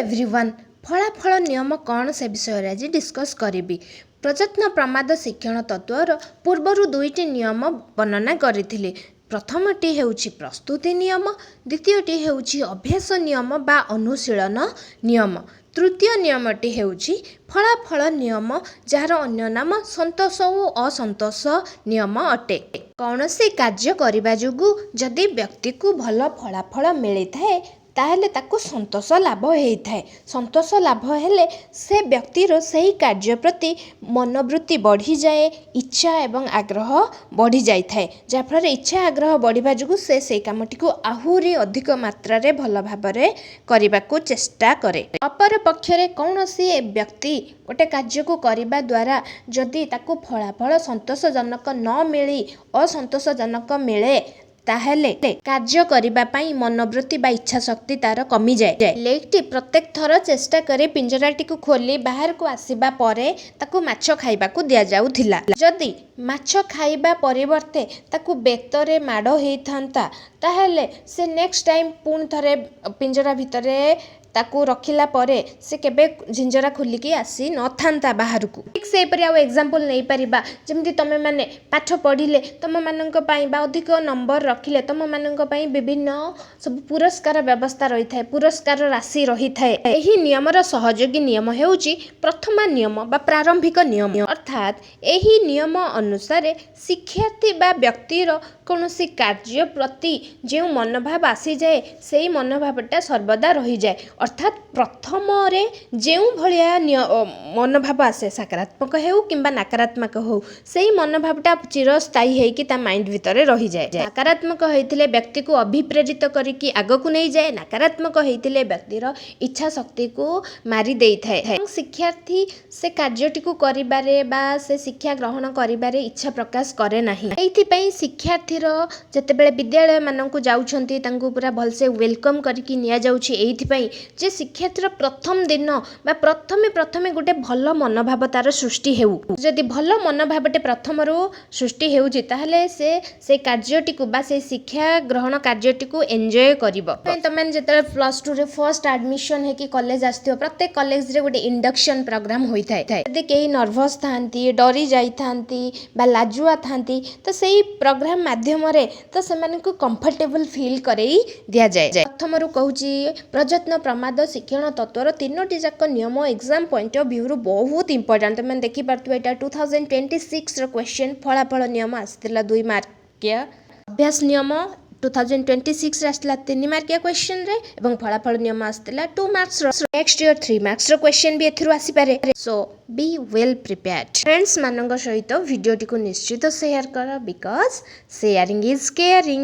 Everyone. ଫଳାଫଳ ନିୟମ କ'ଣ, ସେ ବିଷୟରେ ଆଜି ଡିସ୍କସ୍ କରିବି। ପ୍ରଯତ୍ନ ପ୍ରମାଦ ଶିକ୍ଷଣ ତତ୍ତ୍ୱର ପୂର୍ବରୁ ଦୁଇଟି ନିୟମ ବର୍ଣ୍ଣନା କରିଥିଲି। ପ୍ରଥମଟି ହେଉଛି ପ୍ରସ୍ତୁତି ନିୟମ, ଦ୍ୱିତୀୟଟି ହେଉଛି ଅଭ୍ୟାସ ନିୟମ ବା ଅନୁଶୀଳନ ନିୟମ। ତୃତୀୟ ନିୟମଟି ହେଉଛି ଫଳାଫଳ ନିୟମ, ଯାହାର ଅନ୍ୟ ନାମ ସନ୍ତୋଷ ଓ ଅସନ୍ତୋଷ ନିୟମ ଅଟେ। କୌଣସି କାର୍ଯ୍ୟ କରିବା ଯୋଗୁଁ ଯଦି ବ୍ୟକ୍ତିକୁ ଭଲ ଫଳାଫଳ ମିଳିଥାଏ, ତାହେଲେ ତାକୁ ସନ୍ତୋଷ ଲାଭ ହେଇଥାଏ। ସନ୍ତୋଷ ଲାଭ ହେଲେ ସେ ବ୍ୟକ୍ତିର ସେହି କାର୍ଯ୍ୟ ପ୍ରତି ମନୋବୃତ୍ତି ବଢ଼ିଯାଏ, ଇଚ୍ଛା ଏବଂ ଆଗ୍ରହ ବଢ଼ିଯାଇଥାଏ, ଯାହାଫଳରେ ଇଚ୍ଛା ଆଗ୍ରହ ବଢ଼ିବା ଯୋଗୁଁ ସେ ସେଇ କାମଟିକୁ ଆହୁରି ଅଧିକ ମାତ୍ରାରେ ଭଲ ଭାବରେ କରିବାକୁ ଚେଷ୍ଟା କରେ। ଅପର ପକ୍ଷରେ କୌଣସି ବ୍ୟକ୍ତି ଗୋଟେ କାର୍ଯ୍ୟକୁ କରିବା ଦ୍ୱାରା ଯଦି ତାକୁ ଫଳାଫଳ ସନ୍ତୋଷଜନକ ନ ମିଳି ଅସନ୍ତୋଷଜନକ ମିଳେ, ତାହେଲେ କାର୍ଯ୍ୟ କରିବା ପାଇଁ ମନୋବୃତ୍ତି ବା ଇଚ୍ଛା ଶକ୍ତି ତାର କମିଯାଏ। ବିଲେଇଟି ପ୍ରତ୍ୟେକ ଥର ଚେଷ୍ଟା କରି ପିଞ୍ଜରାଟିକୁ ଖୋଲି ବାହାରକୁ ଆସିବା ପରେ ତାକୁ ମାଛ ଖାଇବାକୁ ଦିଆଯାଉଥିଲା। ଯଦି ମାଛ ଖାଇବା ପରିବର୍ତ୍ତେ ତାକୁ ବେତରେ ମାଡ଼ ହେଇଥାନ୍ତା, ତାହେଲେ ସେ ନେକ୍ସଟ ଟାଇମ୍ ପୁଣି ଥରେ ପିଞ୍ଜରା ଭିତରେ ତାକୁ ରଖିଲା ପରେ ସେ କେବେ ପିଞ୍ଜରା ଖୋଲିକି ଆସି ନଥାନ୍ତା ବାହାରକୁ। ଠିକ୍ ସେହିପରି ଆଉ ଏକ୍ଜାମ୍ପଲ୍ ନେଇପାରିବା, ଯେମିତି ତମେମାନେ ପାଠ ପଢ଼ିଲେ ତମମାନଙ୍କ ପାଇଁ ବା ଅଧିକ ନମ୍ବର ରଖିଲେ ତମମାନଙ୍କ ପାଇଁ ବିଭିନ୍ନ ସବୁ ପୁରସ୍କାର ବ୍ୟବସ୍ଥା ରହିଥାଏ, ପୁରସ୍କାର ରାଶି ରହିଥାଏ। ଏହି ନିୟମର ସହଯୋଗୀ ନିୟମ ହେଉଛି ପ୍ରଥମା ନିୟମ ବା ପ୍ରାରମ୍ଭିକ ନିୟମ। ଅର୍ଥାତ୍ ଏହି ନିୟମ ଅନୁସାରେ ଶିକ୍ଷାର୍ଥୀ ବା ବ୍ୟକ୍ତିର କୌଣସି କାର୍ଯ୍ୟ ପ୍ରତି ଯେଉଁ ମନୋଭାବ ଆସିଯାଏ, ସେଇ ମନୋଭାବଟା ସର୍ବଦା ରହିଯାଏ। ଅର୍ଥାତ୍ ପ୍ରଥମରେ ଯେଉଁ ଭଳିଆ ମନୋଭାବ ଆସେ, ସକାରାତ୍ମକ ହେଉ କିମ୍ବା ନକାରାତ୍ମକ ହେଉ, ସେଇ ମନୋଭାବଟା ଚିରସ୍ଥାୟୀ ହେଇକି ତା ମାଇଣ୍ଡ ଭିତରେ ରହିଯାଏ। ସକାରାତ୍ମକ ହେଇଥିଲେ ବ୍ୟକ୍ତିକୁ ଅଭିପ୍ରେରିତ କରିକି ଆଗକୁ ନେଇଯାଏ, ନକାରାତ୍ମକ ହେଇଥିଲେ ବ୍ୟକ୍ତିର ଇଚ୍ଛା ଶକ୍ତିକୁ ମାରି ଦେଇଥାଏ ଏବଂ ଶିକ୍ଷାର୍ଥୀ ସେ କାର୍ଯ୍ୟଟିକୁ କରିବାରେ ବା ସେ ଶିକ୍ଷା ଗ୍ରହଣ କରିବାରେ ଇଚ୍ଛା ପ୍ରକାଶ କରେ ନାହିଁ। ଏଇଥିପାଇଁ ଶିକ୍ଷାର୍ଥୀର ଯେତେବେଳେ ବିଦ୍ୟାଳୟମାନଙ୍କୁ ଯାଉଛନ୍ତି, ତାଙ୍କୁ ପୁରା ଭଲସେ welcome କରିକି ନିଆଯାଉଛି, ଏଇଥିପାଇଁ ଯେ ଶିକ୍ଷାର୍ଥୀର ପ୍ରଥମ ଦିନ ବା ପ୍ରଥମେ ପ୍ରଥମେ ଗୋଟେ ଭଲ ମନୋଭାବ ତାର ସୃଷ୍ଟି ହେଉ। ଯଦି ଭଲ ମନୋଭାବଟେ ପ୍ରଥମରୁ ସୃଷ୍ଟି ହେଉଛି, ତାହେଲେ ସେ ସେଇ କାର୍ଯ୍ୟଟିକୁ ବା ସେଇ ଶିକ୍ଷା ଗ୍ରହଣ କାର୍ଯ୍ୟଟିକୁ ଏନ୍ଜୟ କରିବ। ତମେ ଯେତେବେଳେ ପ୍ଲସ୍ ଟୁରେ ଫର୍ଷ୍ଟ ଆଡ଼ମିସନ୍ ହେଇକି କଲେଜ ଆସିଥିବ, ପ୍ରତ୍ୟେକ କଲେଜରେ ଗୋଟେ ଇଣ୍ଡକ୍ସନ୍ ପ୍ରୋଗ୍ରାମ୍ ହୋଇଥାଏ। ଯଦି କେହି ନର୍ଭସ୍ ଥାଆନ୍ତି, ଡରି ଯାଇଥାନ୍ତି ବା ଲାଜୁଆ ଥାଆନ୍ତି, ତ ସେଇ ପ୍ରୋଗ୍ରାମ୍ ମାଧ୍ୟମରେ ତ ସେମାନଙ୍କୁ କମ୍ଫର୍ଟେବଲ୍ ଫିଲ୍ କରେଇ ଦିଆଯାଏ। ପ୍ରଥମରୁ କହୁଛି, ପ୍ରଯତ୍ନ ପ୍ରମାଦ ଶିକ୍ଷଣ ତତ୍ତ୍ୱର ତିନୋଟି ଯାକ ନିୟମ ଏକ୍ଜାମ୍ ପଏଣ୍ଟ ଅଫ୍ ଭ୍ୟୁରୁ ବହୁତ ଇମ୍ପୋର୍ଟାଣ୍ଟ। ତୁମେ ଦେଖିପାରୁଥିବ, ଏଇଟା 2026ର କ୍ୱେଶ୍ଚନ୍। ଫଳାଫଳ ନିୟମ ଆସିଥିଲା 2 ମାର୍କିଆ, ଅଭ୍ୟାସ ନିୟମ 2026ରେ ଆସିଥିଲା 3 ମାର୍କିଆ କ୍ୱେଶ୍ଚନରେ ଏବଂ ଫଳାଫଳ ନିୟମ ଆସିଥିଲା 2 ମାର୍କସର। ନେକ୍ସଟ ଇୟର 3 ମାର୍କସର କ୍ୱେଶ୍ଚନ୍ ବି ଏଥିରୁ ଆସିପାରେ। So be well prepared. ଫ୍ରେଣ୍ଡସ୍ମାନଙ୍କ ସହିତ ଭିଡ଼ିଓଟିକୁ ନିଶ୍ଚିତ ସେୟାର କର, because sharing is caring.